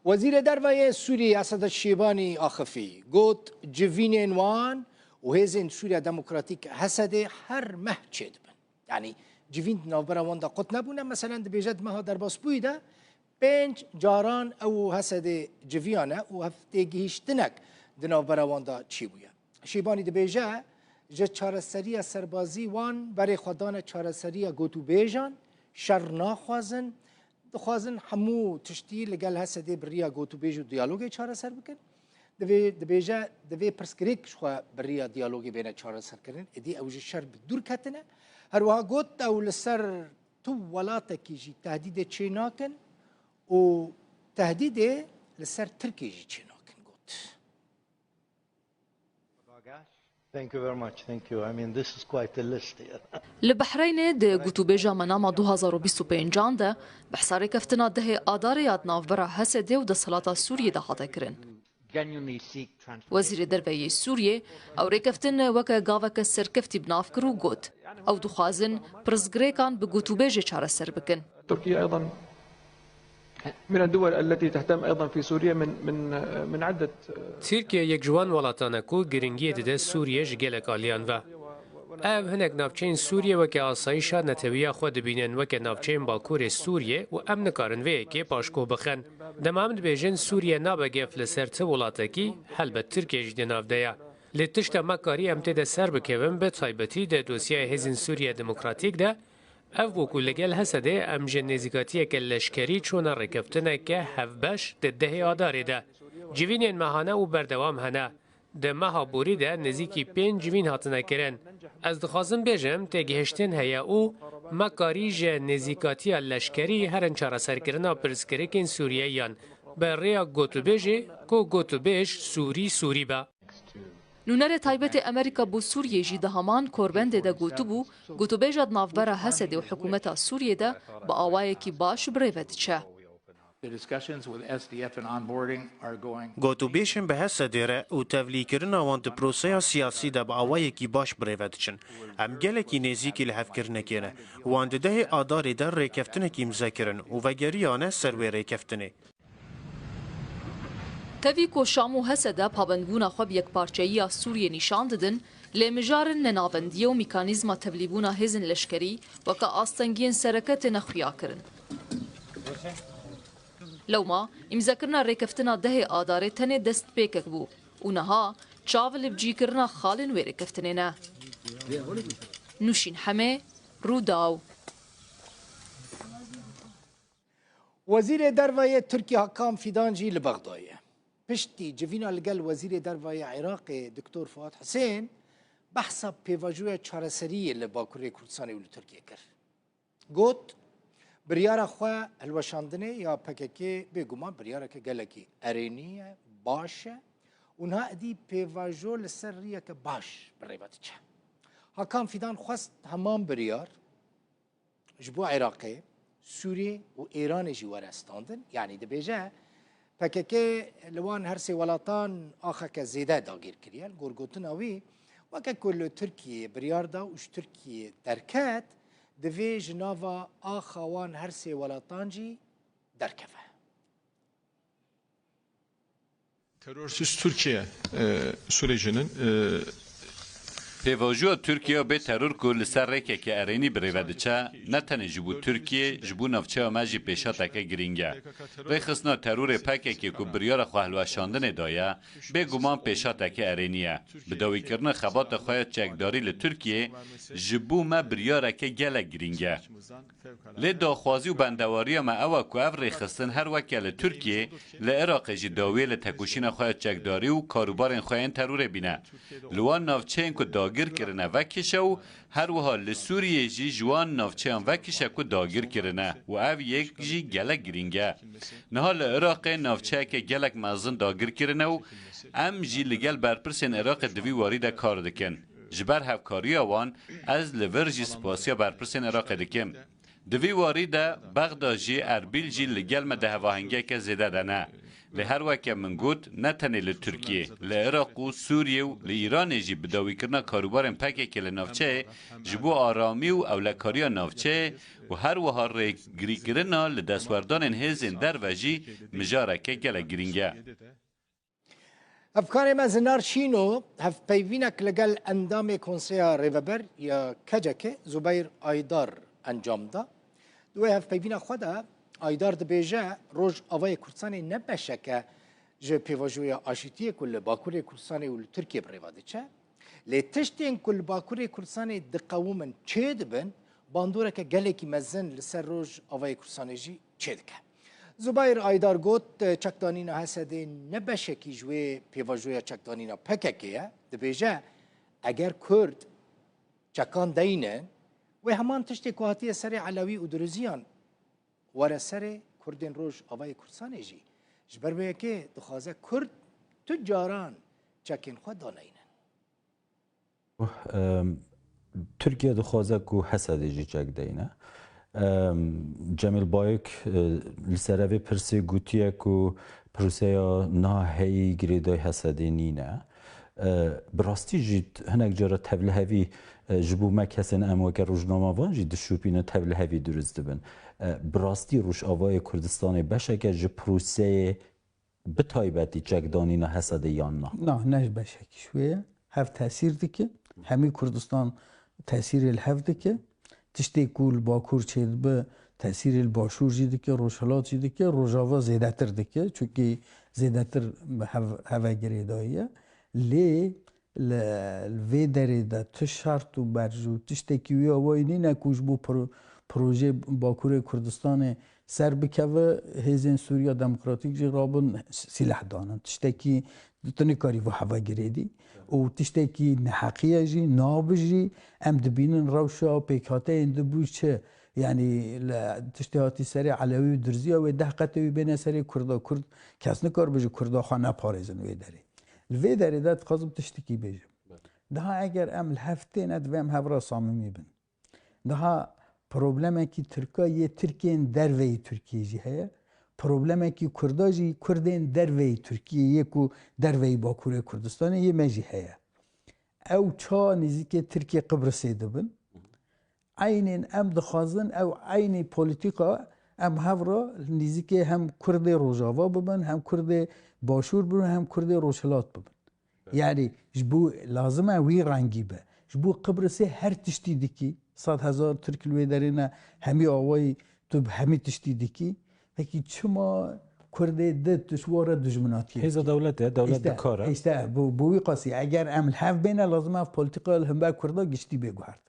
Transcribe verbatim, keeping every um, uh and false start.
Wezîrê Derve yê Sûriyê Esed Şêbanî axifî, got, civînên wan û Hêzên Sûriya Demokratîk, H S D'ê, her meh çêdibin. Yanî civîn di navbera wan de qut nebûne. Meselen dibêje di meha derbasbûyî de pênc caran ew û H S D'ê civiyane û hevtêgihiştinek di navbera wan de çêbûye. Şêbanî dibêje, ji çareseriya serbazî wan berê xwe dane çareseriya gotûbêjan, şer naxwazin, dixwazin hemû tiştî li gel H S D'ê bi riya gotûbêj û diyalogê çareser bikin. Divê, dibêje, divê pirsgirêk ji xwe bi riya diyalogê bêne çareserkirin, êdî ew ji şer bi dûr ketine. Her wiha got, ew li ser tu welatekî jî tehdîdê çê nakin û tehdîdê li ser Tirkiyê jî çê nakin, got. Thank you very much. Thank you. I mean, this is quite a list here. Li Behreynê di gotûbêja Menama du hazar û bîst û pêncan de behsa rêkeftina dehê Adarê ya di navbera H S D û desthilata Sûriyê de hate kirin. Genuinely seek transformation. Wezîrê Derve yê Sûriyê ew rêkeftin weke gaveke serkeftî bi nav kir û got, ew dixwazin pirsgirêkan bi gotûbêjê çareser bikin. تركيا أيضًا من الدول التي تهتم أيضًا في سوريا من، من، من عدة. Tirkiye yek ji wan welatan e ku giringiyê dide Sûriyê ji gelek aliyan ve. Ev hinek navçeyên Sûriyê weke asayîşa netewiya xwe dibînin, weke navçeyên Bakurê Sûriyê û em nikarin vê yekê paşguh bixin. Dema em dibêjin Sûriye nabe gef li ser ti welatekî, helbet Tirkiye jî di nav de ye. Lê tişta me karî em tê de ser bikevin, bi taybetî di dosyaya Hêzên Sûriya Demokratîk de, ev bû ku li gel H S D'ê em ji nêzîkatiyeke leşkerî çûne rêkeftineke hevbeş di dehê Adarê de. Civînên mehane û berdewam hene. Di meha borî de nêzîkî pênc civîn hatine kirin. Ez dixwazim bêjim, têgihiştin heye û me karî ji nêzîkatiya leşkerî herin çareserkirina pirsgirêkên Sûriyeyan bi rêya gotûbêjê, ku gotûbêj Sûrî Sûrî be. Nûnerê taybetê Amerîka bo Sûriyê jî di heman korbendê de gotibû, gotûbêja di navbera H S D'ê û hikûmeta Sûriyê de bi awayekî baş bi rê ve diçe. The discussions with S D F and onboarding are going. Gotûbêjên bi H S D'ê re û tevlîkirina wan di proseya siyasî de bi awayekî baş bi rê ve diçin. Em gelekî nêzîkî li hevkirinekê ne. Wan di dehê Adarê de rêkeftinekî îmze kirin û vegeriyane ser wê rêkeftinê. Tevî ku Şam û H S D pabendbûna xwe bi yekparçeyiya Sûriyê nîşan didin, lê mijarin nenavendiyê û mîkanîzma tevlîbûna hêzên leşkerî weke astengiyên sereke têne xuyakirin. Lewma, îmzekirina rêkeftina dehê Adarê tenê destpêkek bû û niha çav li bicîkirina xalên wê rêkeftinê ne. Nûşîn Hemê, Rûdaw. Wezîrê Derve yê Tirkî Hakan Fidan jî li Bexdayê ye. Piştî civîna li gel Wezîrê Derve yê Iraqê Doktor Fuat Husên behsa pêvajoya çareseriyê li Bakurê Kurdistanê û li Tirkiyê kir. Got, biryara xwe hilweşandinê ya P K K bêguman biryareke gelekî erênî ye, baş e û niha êdî pêvajo li ser riyeke baş bi rê ve diçe. Hakan Fidan xwest heman biryar ji bo Iraqê, Sûriyê û Îranê jî were standin. Yanî dibêje, P K K li wan her sê welatan axeke zêde dagîr kiriye. Li gor gotina wî, weke ku li Tirkiyê biryar da û ji Tirkiyê derket, divê ji nava axa wan her sê welatan jî derkeve. Terörsüz Türkiye, e, sürecinin, e, Pêvajoya Tirkiye bê teror ku li ser rêkeke erênî bi rê ve diçe, ne tenê ji bo Tirkiye, ji bo navçeya me jî pêşateke girîng e. Rêxistina terorê P K K ku biryara xwe hilweşandinê daye, bêguman pêşateke erênî ye. Bi dawîkirina xebata xwe ya çekdarî li Tirkiye, ji bo me biryareke gelek girîng e. Lê daxwazî û bendewariya me ew e ku ev rêxistin her weke li Tirkiyê, li Iraqê jî dawiyê li tekoşîna xwe ya çekdarî û karûbarên xwe yên terorê bîne. Li wan navçeyên ku dagir kirine vekişe û her wiha li Sûriyê jî ji wan navçeyan vekişe ku dagir kirine û ev yek jî gelek girîng e. Niha li Iraqê navçeyeke gelek mezin dagir kirine û em jî li gel berpirsên Iraqê di vî warî de kar dikin. Ji ber hevkariya wan ez li vir jî spasiya berpirsên Iraqê dikim. Di vî warî de Bexda jî, Erbîl jî li gel me di hevahengiyeke zêde de ne. Lê her weke min got, ne tenê li Tirkiyê, li Iraq û Sûriyê û li Îranê jî bi dawîkirina karûbarên P K K li navçeyê ji bo aramî û ewlekariya navçeyê û her wiha rêgirîkirina li destwerdanên hêzên derve jî mijareke gelek girîng e. Hevkarê me Zinar Şîno hevpeyvînek li gel endamê Konseya Rêveber ya K C K Zubeyr Aydar encam da. Di wê hevpeyvîna xwe de Aydar dibêje Rojavayê Kurdistanê ne beşek e ji pêvajoya aşîtiyê ku li Bakurê Kurdistanê û li Tirkiyê bi rêve diçe. Lê tiştên ku li Bakurê Kurdistanê diqewimin çêdibin, bandoreke gelekî mezin li ser Rojavayê Kurdistanê jî çêdike. Zubayr Aydar got, çekdanîna Hesedê ne beşekî ji wê pêvajoya çekdanîna P K K ye. Dibêje, eger Kurd çekan deynin, wê heman tiştê ku hatiye serê Elewî û Diriziyan were serê Kurdên Rojavayê Kurdistanê jî. Ji ber vê yekê dixwaze Kurd tu caran çekên xwe daneynin. Tirkiye dixwaze ku Hesedê jî çek deyne. Cemîl Bayik li ser vê pirsê gotiye ku proseya niha heyî girêdayî Hesedê nîne. Bi rastî jî hinek cara tevlihevî ji bo me kesên em weke rojnamevan jî dişopîne tevlihevî durist dibin. Bi rastî Rojavayê Kurdistanê beşeke ji proseyê bi taybetî çekdanîna Hesedê yan na? Na, ne ji beşekî ji wê ye. Hev tesîr dike. Hemî Kurdistan tesîrê li hev dike. Tiştê ku li Bakur çêdibe, tesîrê li Başûr jî dike, Rojhilat jî dike, Rojava zêdetir dike. Çunkî zêdetir bi hev, heve girêdayî ye. Lê li, li vê derê de tu şert û berj û tiştekî wî awayî nîne ku ji bo pro, projê Bakurê Kurdistanê ser bikeve, hêzên Sûriya Demokratîk jî rabin sîleh danin. Tiştekî tu nikarî vê heve girêdî. Û tiştekî neheqî ye jî, nabi jî, em dibînin rewşa pêkhateyên dibû çi. Yanî li tiştê hatî serê Elewî û Dirziya wê deh qetê wî bêne serê Kurda. Kurd kes nikaribe ji Kurda xwe neparêzin wê derê. Li vê derê de dixwazim tiştekî bêjim. Daha eger em li hev têne, divê em hev re samimî bin. Daha problemekî Tirka yê Tirkên derveyî Tirkiyê jî heye. Problemekî Kurda jî Kurdên derveyî Tirkiyê yê ku derveyî Bakurê Kurdistanê yê me jî heye. Ew ça nêzîkê Tirkiyê Qibrisê dibin. Eynên em dixwazin ew eynî polîtîka em hev re nêzîkê hem Kurdê Rojava bibin, hem Kurdê Başûr bibin, hem Kurdê Rojhilat bibin. Yanî ji bo lazim e wî rengî be. Ji bo Qibrisê her tiştî dikî. Sed hezar Tirk li wê derê ne, hemî awayî tu bi hemî tiştî dikî. Pekî çima Kurdê di tu ji wan re dijminatiyê dikî? Hêza dewletê, dewlet dikare. Îşte, îşte bo, bo wî qasî. Eger em li hev bêne, lazim e ev polîtîka li hember Kurda giştî bê guhertin.